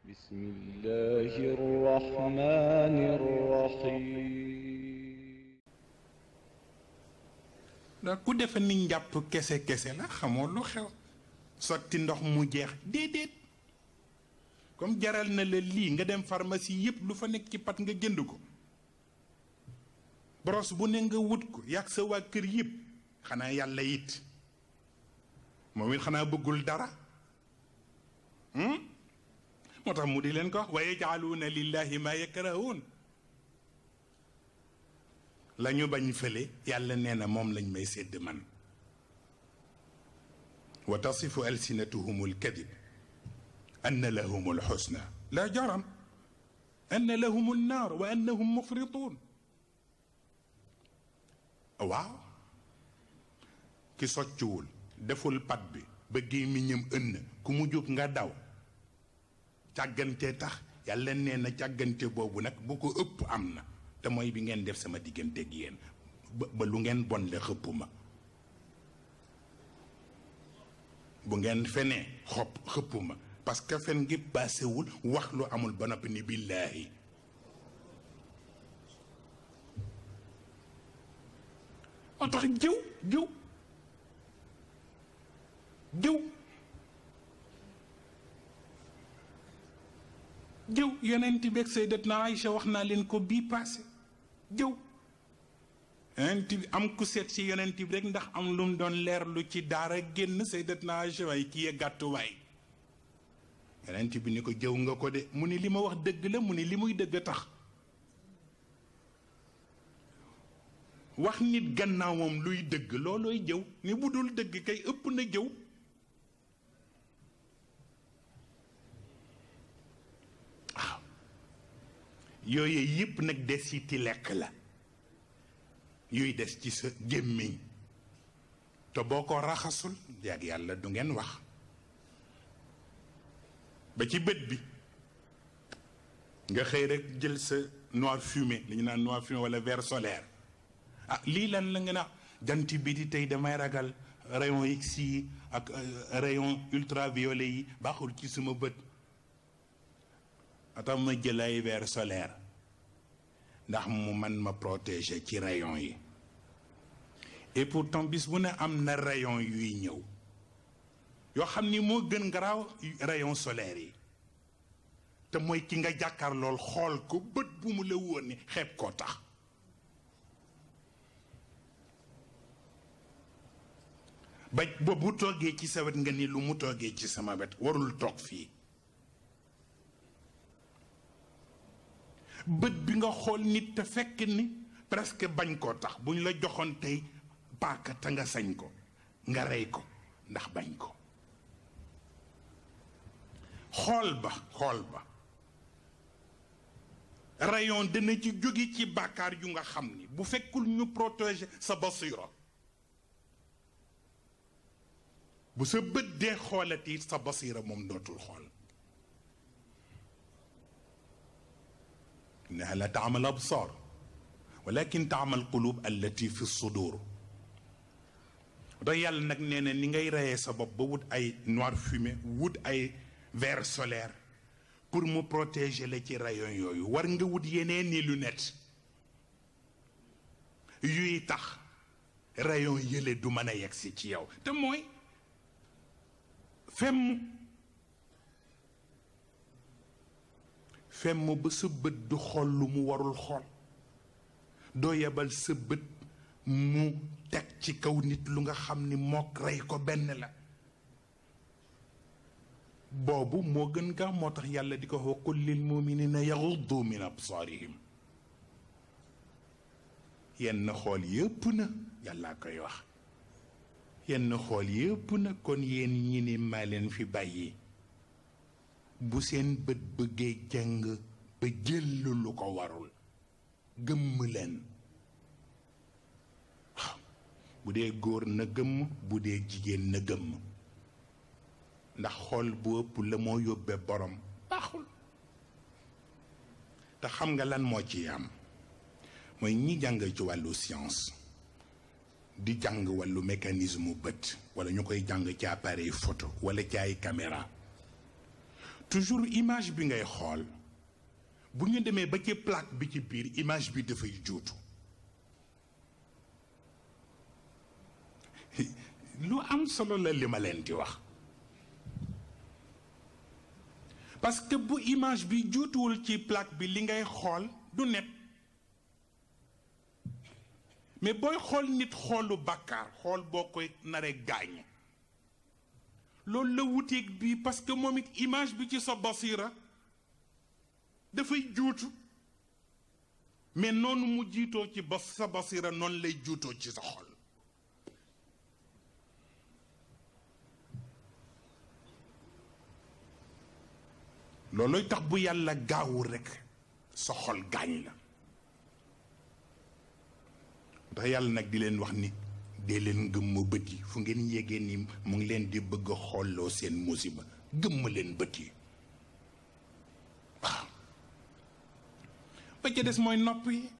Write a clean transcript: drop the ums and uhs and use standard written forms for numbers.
بسم الله الرحمن الرحيم. ndax ku defe ni njàpp kese kese la xamoo lu xew sotti ndox mu jeex déedéet comme jaral na la lii nga dem pharmacie yépp lu fa nekk ci pat nga jënd ko brosse bu ne nga wut ko yàgg sa waa kër yépp xanaa yàlla it moom it xanaa bëggul dara moo tax mu di leen ko wax wa yaj'aluuna lillahi ma yakrahuun la ñu bañ fële yàlla nee na moom lañ may sédd man wa tasifu alsinatuhum alkadib anna lahum alxusna la jaram anna lahum annaar wa annahum mufrituun waaw ki soccuwul deful pat bi ba gémmiñam ënn ku mu jóg nga daw càggante tax yàlla nee na càggante boobu nag bu ko ëpp am na te mooy bi ngeen def sama diggante ak yéen ba lu ngeen bon le xëpp ma bu ngeen fenee xëpp ma parce que fen ngi paasewul wax lu amul ba noppi ni billaahi moo tax jëw yonent bi ak Sayyidatna Aïcha wax naa leen ko bii passé jëw yonent bi am ku seet ci yonent bi rek ndax am lu mu doon leerlu ci daara génn Sayyidatna Aïcha waay kii yee gàttu waay yonent bi ni ko jëw nga ko de mu ni li ma wax dëgg la mu ni li muy dëgg a tax wax nit gannaawam luy dëgg loolooy jëw ni bu dul dëgg kay ëpp na jëw waaw yooyu yëpp nag desiti lekk la yuy des ci sa gémmiñ te boo ko raxasul yàgg yàlla du ngeen wax ba ci bët bi nga xëy rek jël sa noir fumé li ñu naan noir fumé wala verre solaire ah lii lan la nga na jant bi di tey damay ragal rayon X yi ak rayon ultraviolet yi baaxul ci suma bët atam ma jël ay verre solaire ndax mu man ma protéger ci rayon yi et pourtant bis bu ne am na rayon yuy ñëw yoo xam ni moo gën garaaw rayon solaire yi te mooy ki nga jàkkaar lool xool ko bët bu mu la woon ni xeeb koo tax ba bu toogee ci sa wet nga ni lu mu toogee ci sama wet warul toog fii bët bi nga xool nit te fekk ni presque bañ koo tax bu ñu la joxoon tey paaka te nga sañ ko nga rey ko ndax bañ ko xool ba rayon dina ci jóge ci bàkkaar yu nga xam ni bu fekkul ñu protéger sa basira bu sa bët dee xoolati sa basira moom dootul xool innaha la taamal absar walakin taamal qulub allati fi sudur da yàlla nag nee na ni ngay reyee sa bopp ba wut ay noir fumé wut ay verre solaire pour mu protéger la ci rayon yooyu war nga wut yeneen ni lunette yuy tax rayon yële du mën a yegsi ci yow te mooy femm ba sa bët du xool lu mu warul xool doo yebal sa bët mu teg ci kaw nit lu nga xam ni mook rey ko benn la boobu moo gën gaaw moo tax yàlla di ko wax wa qul lil muminina yaghuddu min absarihim yenn xool yëpp na yàllaa koy wax yenn xool yëpp na kon yéen ñi ni maa leen fi bàyyi bu seen bët bëggee jàng ba jël lu ko warul gëmm leen waaw bu dee góor na gëmm bu dee jigéen na gëmm ndax xool bu ëpp la moo yóbbee borom baaxul te xam nga lan moo ci am mooy ñi jàng ci wàllu science di jàng wàllu mécanisme bët wala ñu koy jàng ci appareil photo wala ci ay caméra toujours image bi ngay xool bu ñu demee ba ci plaque bi ci biir image bi dafay juutu lu am solo la li ma leen di wax parce que bu image bi juutuwul ci plaque bi li ngay xool du net mais booy xool nit xoolu bàkkaar xool boo koy nare gaañ loolu la wuteeg bii parce que moom it image bi ci sa basira dafay juutu mais noonu mu jiitoo ci sa basira noonu lay juutoo ci sa xol loolooy tax bu yàlla gaawul rekk sa xol gaañ la ndax yàlla nag di leen wax ni dee leen gëmm bët yi fu ngeen yégee ni mu ngi leen di bëgg a xooloo seen musiba gëmm leen bët yi waaw ba ca des mooy nopp yi